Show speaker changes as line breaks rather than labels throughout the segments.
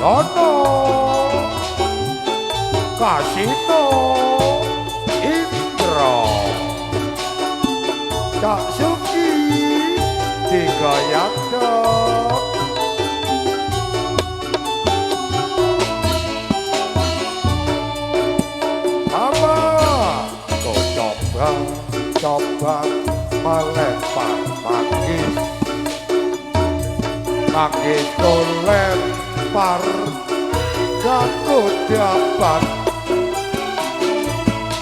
Hartono Kasino Indra Cak Suki digoyang dong. Mama kau coba coba melempar manggis, manggis kau lempar aku dapat.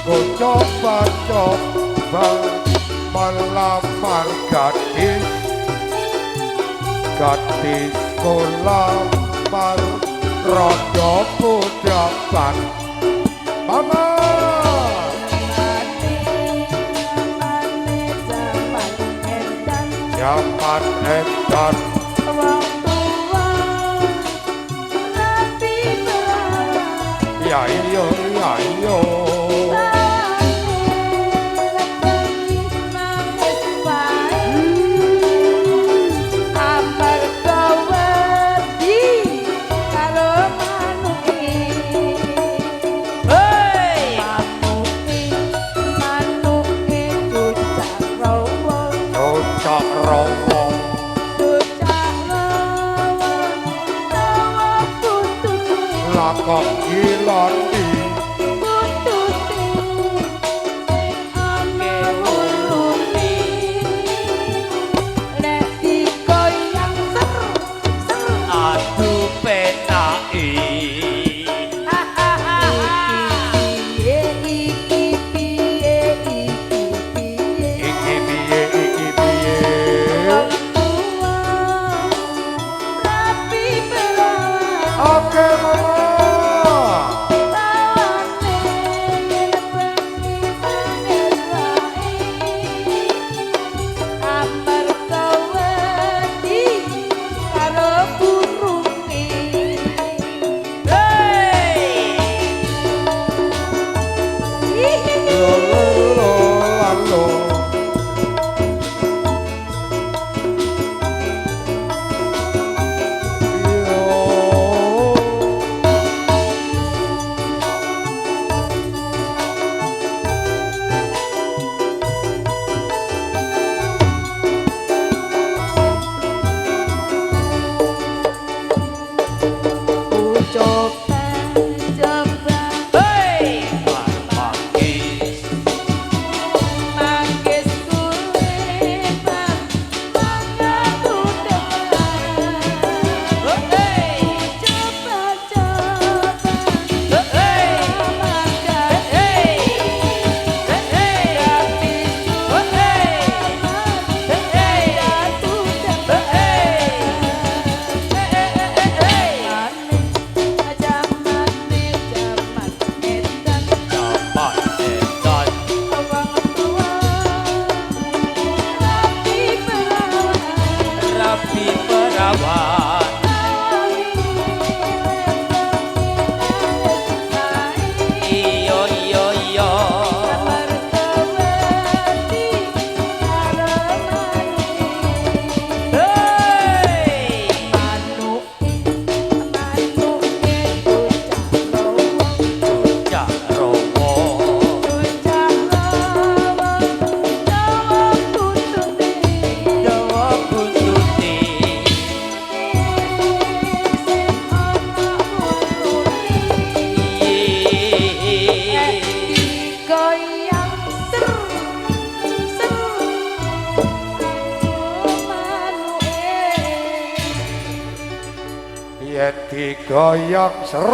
Kau coba coba melamar gadis, gadis kau lamar rondo ku dapat. Mama jaman edan
wong tuwa rapi perawan.
Ya iya ya iya
nangis wae amarga wedi karo manuke.
Hei,
manuke manuke cucak rawa,
cucak rawa,
cucak rawa tawa putute
lakok gilani
putute sing ana wulune lek digoyang ser ser
aduh penake.
Iki piye iki piye iki piye
iki piye iki piye
wong tuwa rapi perawan.
Oke mama
Tawane yen bengi nangis wae amarga wedi karo burunge.
Hei,
lo lo lo la lo. Yo.
Ku coba coba
hei, manggis,
manggis kulebar mangaku depan.
Hei,
Coba coba
hei,
lamar
hei,
gadis,
hei,
gadis
hei, hei,
jatuh depan.
hei.
Jamane jaman edan
Jaman edan,
wong tuwa rapi perawan.
Rapi perawan. Iyo iyo iyo. Hei, cucak rawa, dawa buntute. Iye.
Goyang ser ser aku manuke.
Yen digoyang ser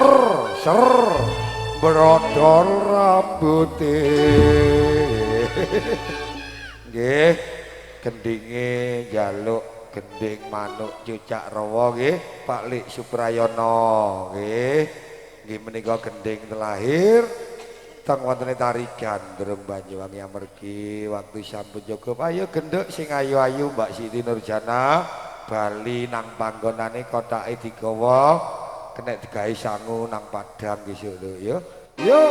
ser brodol rambute. Nggih, gendinge njaluk gending manuk cucak rawa nggih Pak Lik Suprayono nggih. Nggih menika gending terlahir teng wontene tari Gandrung Banyuwangi amargi waktu sampun cukup. Ayo genduk sing ayu-ayu Mbak Siti Nurjana bali nang panggonane kotake digawa kenek digawe sangu nang padang besok lho ya. Yo.